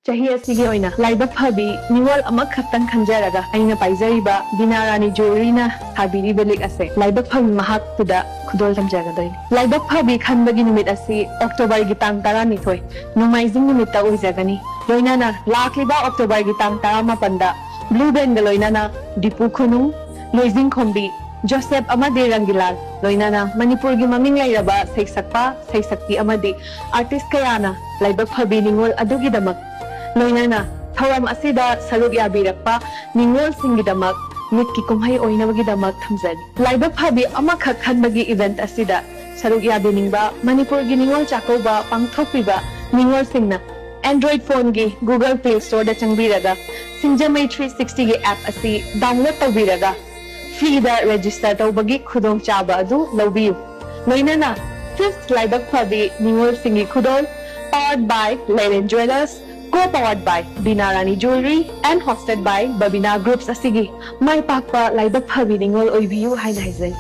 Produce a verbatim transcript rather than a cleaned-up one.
ꯆꯍꯤ ꯑꯁꯤꯒꯤ ꯑꯣꯏꯅ ꯂꯥꯏꯕꯛ ꯐꯕꯤ ꯅꯤꯉꯣꯜ ꯑꯃꯈꯛꯇꯪ ꯈꯟꯖꯔꯒ ꯑꯩꯅ ꯄꯥꯏꯖꯔꯤꯕ ꯕꯤꯅꯥ ꯔꯥꯅꯤ ꯖꯨꯋꯦꯂꯔꯤꯅ ꯁꯥꯕꯤꯔꯤꯕ ꯂꯤꯛ ꯑꯁꯦ ꯂꯥꯏꯕꯛ ꯐꯕꯤ ꯃꯍꯥꯛꯇꯨꯗ ꯈꯨꯗꯣꯜ ꯇꯝꯖꯒꯗꯣꯏꯅꯤ꯫ ꯂꯥꯏꯕꯛ ꯐꯕꯤ ꯈꯟꯕꯒꯤ ꯅꯨꯃꯤꯠ ꯑꯁꯤ ꯑꯣꯛꯇꯣꯕꯔꯒꯤ ꯇꯥꯡ ꯇꯔꯥꯅꯤꯊꯣꯏ, ꯅꯣꯡꯃꯥꯏꯖꯤꯡ ꯅꯨꯃꯤꯠꯇ ꯑꯣꯏꯖꯒꯅꯤ꯫ ꯂꯣꯏꯅꯅ ꯂꯥꯛꯂꯤꯕ ꯑꯣꯛꯇꯣꯕꯔꯒꯤ ꯇꯥꯡ ꯇꯔꯥꯃꯥꯄꯟꯗ ꯕ꯭ꯂꯨ ꯕꯦꯟꯒ ꯂꯣꯏꯅꯅ ꯗꯤꯄꯨ ꯈꯨꯅꯨꯡ, ꯂꯣꯏꯖꯤꯡꯈꯣꯝꯕꯤ, ꯖꯣꯁꯦꯞ ꯑꯃꯗꯤ ꯔꯪꯒꯤꯂꯥꯜ ꯂꯣꯏꯅꯅ ꯃꯅꯤꯄꯨꯔꯒꯤ ꯃꯃꯤꯡ ꯂꯩꯔꯕ ꯁꯩꯁꯛꯄ, ꯁꯩꯁꯛꯄꯤ ꯑꯃꯗꯤ ꯑꯥꯔꯇꯤꯁ ꯀꯌꯥꯅ ꯂꯥꯏꯕꯛ ꯐꯕꯤ ꯅꯤꯉꯣꯜ ꯑꯗꯨꯒꯤꯗꯃꯛ ꯂꯣꯏꯅꯅ ꯊꯧꯔꯝ ꯑꯁꯤꯗ ꯁꯔꯨꯛ ꯌꯥꯕꯤꯔꯛꯄ ꯅꯤꯉꯣꯜꯁꯤꯡꯒꯤꯗꯃꯛ ꯃꯤꯠꯀꯤ ꯀꯨꯝꯍꯩ ꯑꯣꯏꯅꯕꯒꯤꯗꯃꯛ ꯊꯝꯖꯔꯤ꯫ ꯂꯥꯏꯕꯛ ꯐꯕꯤ ꯑꯃꯈꯛ ꯈꯟꯕꯒꯤ ꯏꯚꯦꯟꯠ ꯑꯁꯤꯗ ꯁꯔꯨꯛ ꯌꯥꯕꯤꯅꯤꯡꯕ ꯃꯅꯤꯄꯨꯔꯒꯤ ꯅꯤꯉꯣꯜ ꯆꯥꯛꯀꯧꯕ ꯄꯥꯡꯊꯣꯛꯄꯤꯕ ꯅꯤꯉꯣꯜꯁꯤꯡꯅ Android ꯐꯣꯟꯒꯤ Google Play Storeꯗ ꯆꯪꯕꯤꯔꯒ ꯁꯤꯡꯖꯃꯩ three sixtyꯒꯤ ꯑꯦꯞ ꯑꯁꯤ ꯗꯥꯎꯟꯂꯣꯗ ꯇꯧꯕꯤꯔꯒ ꯐ꯭ꯔꯤꯗ ꯔꯦꯖꯤꯁꯇꯔ ꯇꯧꯕꯒꯤ ꯈꯨꯗꯣꯡꯆꯥꯕ ꯑꯗꯨ ꯂꯧꯕꯤꯌꯨ꯫ ꯂꯣꯏꯅꯅ ꯐꯤꯐ꯭ꯊ ꯂꯥꯏꯕꯛ ꯐꯕꯤ ꯅꯤꯉꯣꯜꯁꯤꯡꯒꯤ ꯈꯨꯗꯣꯜ, powered by Lairen jewellers, co-powered by Bina Rani jewellery and hosted by Babina groups ꯑꯁꯤꯒꯤ ꯃꯥꯏ ꯄꯥꯛꯄ ꯂꯥꯏꯕꯛ ꯐꯕꯤ ꯅꯤꯉꯣꯜ ꯑꯣꯏꯕꯤꯌꯨ ꯍꯥꯏꯅ ꯍꯥꯏꯖꯔꯤ꯫